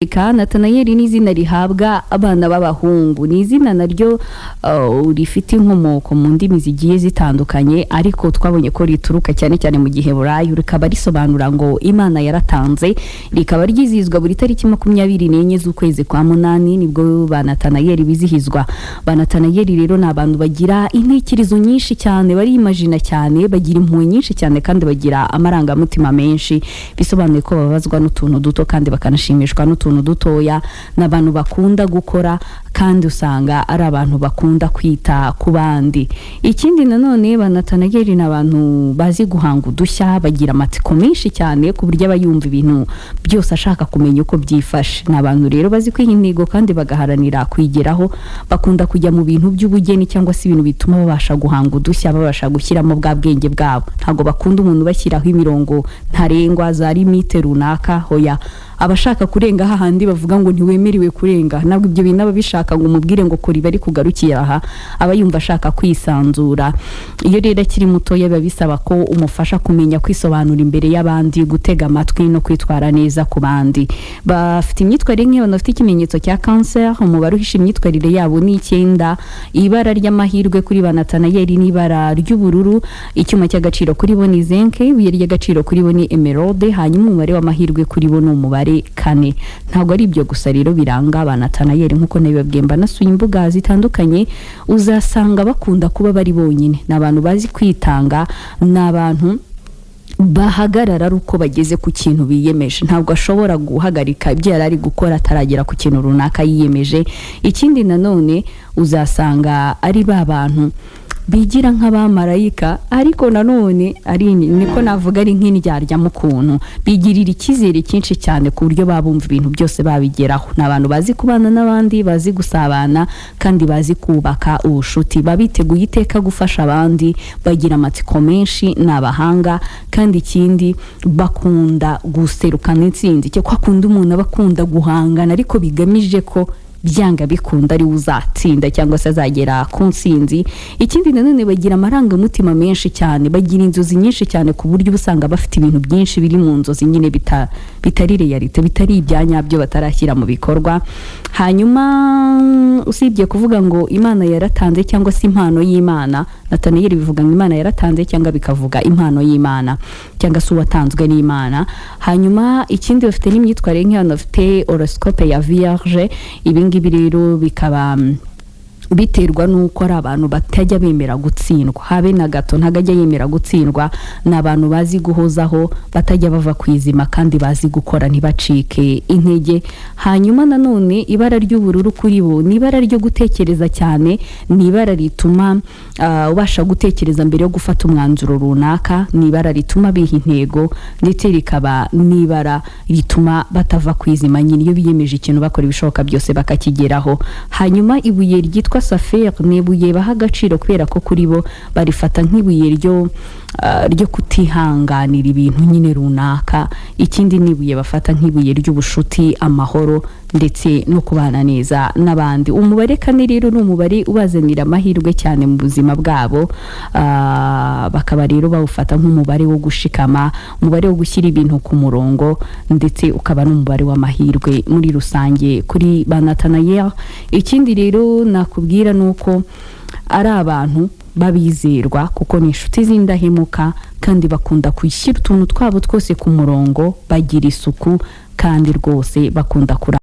Natanayeli ni izina rihabwa abana b'abahungu. Ni izina naryo rifite inkomoko mu ndimi zigiye zitandukanye, ariko twabonye ko rituruka cyane cyane mu Giheburayo, rikaba risobanura ngo Imana yaratanze. Rikaba ryizihizwa buri tariki 24 z'ukwezi kwa munani, nibwo ba Natanayeli bizihizwa. Ba Natanayeli rero ni abantu bagira intekerezo nyinshi cyane, barimajina cyane, bagira impuhwe nyinshi cyane kandi bagira amarangamutima menshi. Bisobanuye ko bababazwa n'utuntu duto kandi bakanashimishwa n'utuntu dutoya. Ni abantu bakunda gukora kandi usanga ari abantu bakunda kwita ku bandi. Ikindi nanone, ba Natanayeli ni abantu bazi guhanga udushya, bagira amatsiko menshi cyane ku buryo aba yumva ibintu byose ashaka kumenya uko byifashe. Ni abantu rero bazi kwiha intego kandi bagaharanira kuyigeraho. Bakunda kujya mu bintu by'ubugeni cyangwa se ibintu bituma babasha guhanga udushya, babasha gushyiramo bwa bwenge bwabo. Ntabwo bakunda umuntu ubashyiraho imirongo ntarengwa, za limite runaka. Hoya, abashaka kurenga hahandi bavuga ngo ntiwemerewe kurenga. Ntabwo ibyo bintu aba bishaka ngo umubwire ngo kora ibi ariko ugarukire aha. Aba yumva ashaka kwisanzura. Iyo rero akiri mutoya, biba bisaba ko umufasha kumenya kwisobanura imbere y'abandi, gutega amatwi no kwitwara neza ku bandi. Bafite imyitwarire nk'iy'abantu bafite ikimenyetso cya Cancer. Umubare uhishe imyitwarire yabo ni 9. Ibara ry'amahirwe kuri ba Natanayeli ni ibara ry'ubururu. Icyuma cy'agaciro kuri bo ni zinc. Ibuye ry'agaciro kuri bo ni emeraude. Hanyuma umubare w'amahirwe kuri bo ni umubare 4. Ntabwo ari ibyo gusa rero biranga ba Natanayeli. Nk'uko nabibabwiye, mba nasuye imbuga zitandukanye, uzasanga bakunda kuba bari bonyine. Ni abantu bazi kwitanga, ni abantu bahagarara ari uko bageze ku kintu biyemeje. Ntabwo ashobora guhagarika ibyo yari ari gukora ataragera ku kintu runaka yiyemeje. Ikindi nanone, uzasanga ari ba bantu bigira nk'abamarayika, ariko nanone ari niko navuga ari nk'indyarya mu kuntu bigirira icyizere cyinshi cyane ku buryo baba bumva ibintu byose babigeraho. Ni abantu bazi kubana n'abandi, bazi gusabana kandi bazi kubaka ubushuti. Baba biteguye iteka gufasha abandi, bagira amatsiko menshi, ni abahanga. Kandi ikindi, bakunda guserukana intsinzi. Cyo kwa kundi umuntu aba akunda guhangana ariko bigamije ko byanga bikunda ari we uzatsinda cyangwa se azagera ku ntsinzi. Ikindi nanone, bagira amarangamutima menshi cyane, bagira inzozi nyinshi cyane ku buryo uba usanga bafite ibintu byinshi biri mu nzozi nyine bitari réalité, bitari ibya nyabyo, batarashyira mu bikorwa. Hanyuma usibye kuvuga ngo Imana yaratanze cyangwa se impano y'Imana, Natanayeli bivuga ngo Imana yaratanze cyangwa bikavuga impano y'Imana cyangwa se uwatanzwe n'Imana. Hanyuma ikindi, bafite n'imyitwarire nk'abantu bafite horoscope ya Vierge. Ibi ngibi rero bikaba biterwa n'uko ari abantu batajya bemera gutsindwa habe na gato. Ntabwo ajya yemera gutsindwa. Ni abantu bazi guhozaho, batajya bava ku izima kandi bazi gukora ntibacike intege. Hanyuma nanone ibara ry'ubururu kuri bo ni ibara ryo gutekereza cyane, ni ibara rituma ubasha gutekereza mbere yo gufata umwanzuro runaka, ni ibara rituma biha intego, ndetse rikaba n'ibara rituma batava ku izima nyine. Iyo biyemeje ikintu, bakora ibishoboka byose bakakigeraho. Hanyuma ibuye ryitwa saphir ni ibuye baha agaciro kubera ko kuri bo barifata nk'ibuye ryo kutihanganira ibintu nyine runaka. Ikindi ni ibuye bafata nk'ibuye ry'ubushuti, amahoro ndetse no kubana neza n'abandi. Umubare 4 rero ni umubare ubazanira amahirwe cyane mu buzima bwabo. Bakaba rero bawufata nk'umubare wo gushikama, umubare wo gushyira ibintu ku murongo, ndetse ukaba n'umubare w'amahirwe muri rusange kuri ba Natanayeli. Ikindi rero nakubwira ni uko ari abantu babizerwa, kuko ni inshuti z'indahemuka kandi bakunda gushyira utuntu twabo twose ku murongo, bagira isuku kandi rwose bakunda kuranga.